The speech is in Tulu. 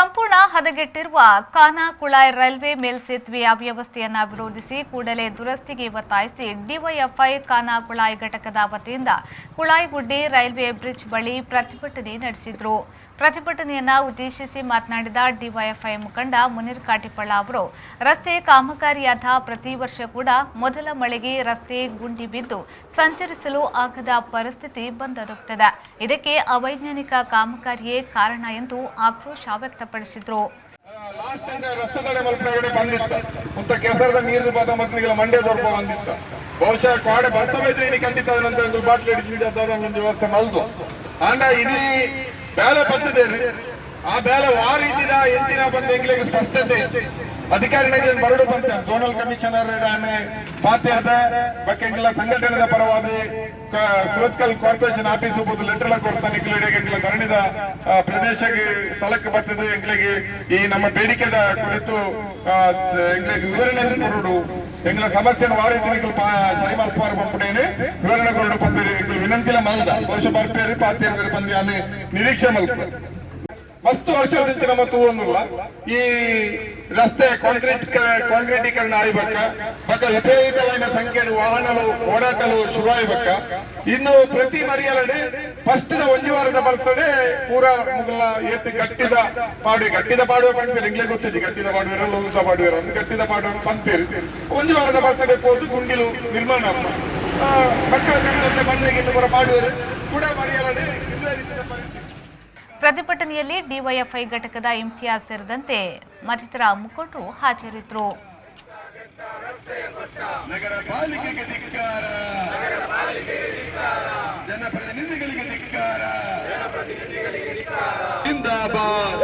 ಸಂಪೂರ್ಣ ಹದಗೆಟ್ಟಿರುವ ಖಾನಾ ಕುಳಾಯ್ ರೈಲ್ವೆ ಮೇಲ್ಸೇತುವೆ ಅವ್ಯವಸ್ಥೆಯನ್ನು ವಿರೋಧಿಸಿ ಕೂಡಲೇ ದುರಸ್ತಿಗೆ ಒತ್ತಾಯಿಸಿ ಡಿವೈಎಫ್ಐ ಖಾನಾ ಕುಳಾಯ್ ಘಟಕದ ವತಿಯಿಂದ ಕುಳಾಯಿಗುಡ್ಡಿ ರೈಲ್ವೆ ಬ್ರಿಡ್ಜ್ ಬಳಿ ಪ್ರತಿಭಟನೆ ನಡೆಸಿದರು. ಪ್ರತಿಭಟನೆಯನ್ನು ಉದ್ದೇಶಿಸಿ ಮಾತನಾಡಿದ ಡಿವೈಎಫ್ಐ ಮುಖಂಡ ಮುನೀರ್ ಕಾಟಿಪಳ್ಳ ಅವರು, ರಸ್ತೆ ಕಾಮಗಾರಿಯಾದ ಪ್ರತಿ ವರ್ಷ ಕೂಡ ಮೊದಲ ಮಳೆಗೆ ರಸ್ತೆ ಗುಂಡಿ ಬಿದ್ದು ಸಂಚರಿಸಲು ಆಗದ ಪರಿಸ್ಥಿತಿ ಬಂದೊದಗುತ್ತದೆ. ಇದಕ್ಕೆ ಅವೈಜ್ಞಾನಿಕ ಕಾಮಗಾರಿಯೇ ಕಾರಣ ಎಂದು ಆಕ್ರೋಶ ವ್ಯಕ್ತಪಡಿಸಿದರು. ಬಹುಶಃ ಕಾಡೆ ಬರ್ತಾ ಖಂಡಿತ ವ್ಯವಸ್ಥೆ ಮಲ್ದು ಆಂಡ ಇಡೀ ಬೇಲೆ ಬರ್ತದೆ. ಆ ಬೇಲೆ ಆ ರೀತಿದ ಎಂಜಿನ ಬಂದ ಎಂಗ್ಲಿಗೆ ಸ್ಪಷ್ಟತೆ ಅಧಿಕಾರಿಗಳಿಗೆ ಬರಡು ಬಂತ ಜೋನಲ್ ಕಮಿಷನರ್ ಪಾತಿರ್ದೆ ಬಕ್ಕೆ ಎಂಗ್ಲ ಸಂಘಟನೆದ ಪರವಾಗಿ ಸುರತ್ಕಲ್ ಕಾರ್ಪೊರೇಷನ್ ಆಫೀಸ್ ಹೋಗುದು ಲೆಟರ್ ಕೊಡ್ತಾನೆ. ಎಂಗ್ಲ ಧರಣಿದ ಪ್ರದೇಶಕ್ಕೆ ಸ್ಥಳಕ್ಕೆ ಬರ್ತದೆ. ಎಂಗ್ಲಿಗೆ ಈ ನಮ್ಮ ಬೇಡಿಕೆದ ಕುರಿತು ಎಂಗ್ಲಿಗೆ ವಿವರಣೆ ಕೊರಡು, ಎಂಗ್ಲ ಸಮಸ್ಯೆನ ವಾರ ಸರಿ ಮಲ್ಪಾರು ಪಂಪನೇನೆ ವಿವರಣೆ ಕೊರಡು ಬಂದಿರಿ ಎಂಗ್ಲ ವಿನಂತಿಲ ಮಲ್ದ ಬಹುಶಃ ಬರ್ಪೇರಿ ಪಾತೇರಿ ಬಂದಿ ಅಲ್ಲಿ ನಿರೀಕ್ಷೆ ಮಲ್ಪ. ಮಸ್ತ್ ವರ್ಷದಿಂದ ನಮ್ಮ ತೂವೊಂದುಲ್ಲ ಈ ರಸ್ತೆ ಕಾಂಕ್ರೀಟೀಕರಣ ಆಯ್ಬೇಕ ಬಕ್ಕ ವಿಪರೀತವಾದ ಸಂಖ್ಯೆ ವಾಹನಗಳು ಓಡಾಟಲು ಶುರು ಆಯ್ಬೇಕ. ಇನ್ನು ಪ್ರತಿ ಮರಿಯಲಡೆ ಫಸ್ಟ್ ಒಂಜಿ ವಾರದ ಬರ್ತಡೆ ಪೂರಾ ಮುಗಲ ಏತ್ ಗಟ್ಟಿದ ಪಾಡುವೆ ಗಟ್ಟಿದ ಪಾಡುವೆ ಪಂಪೇರು ಇಂಗ್ಲೇ ಗೊತ್ತಿದೆ ಗಟ್ಟಿದ ಪಾಡುವೆರ ಲೋದ ಪಾಡುವೆರ ಒಂದು ಗಟ್ಟಿದ ಪಾಡುವೆ ಪಂಪೇರು ಒಂಜಿ ವಾರದ ಬರ್ತಡೆ ಹೋದು ಗುಂಡಿಲು ನಿರ್ಮಾಣ ಬಕ್ಕ ಮಣ್ಣಿಗೆ ಪೂರ ಪಾಡುವೆರು ಕೂಡ ಮರಿಯಲಡೆ ಇದೇ ರೀತಿಯ ಪರಿಸ್ಥಿತಿ. ಪ್ರತಿಭಟನೆಯಲ್ಲಿ ಡಿವೈಎಫ್ಐ ಘಟಕದ ಇಮ್ತಿಯಾಜ್ ಸೇರಿದಂತೆ ಮತ್ತಿತರ ಮುಖಂಡರು ಹಾಜರಿದ್ದರು. ನಗರ ಪಾಲಿಕೆಗೆ ಧಿಕ್ಕಾರ, ಜನಪ್ರತಿನಿಧಿಗಳಿಗೆ ಧಿಕ್ಕಾರ, ಜಿಂದಾಬಾದ್.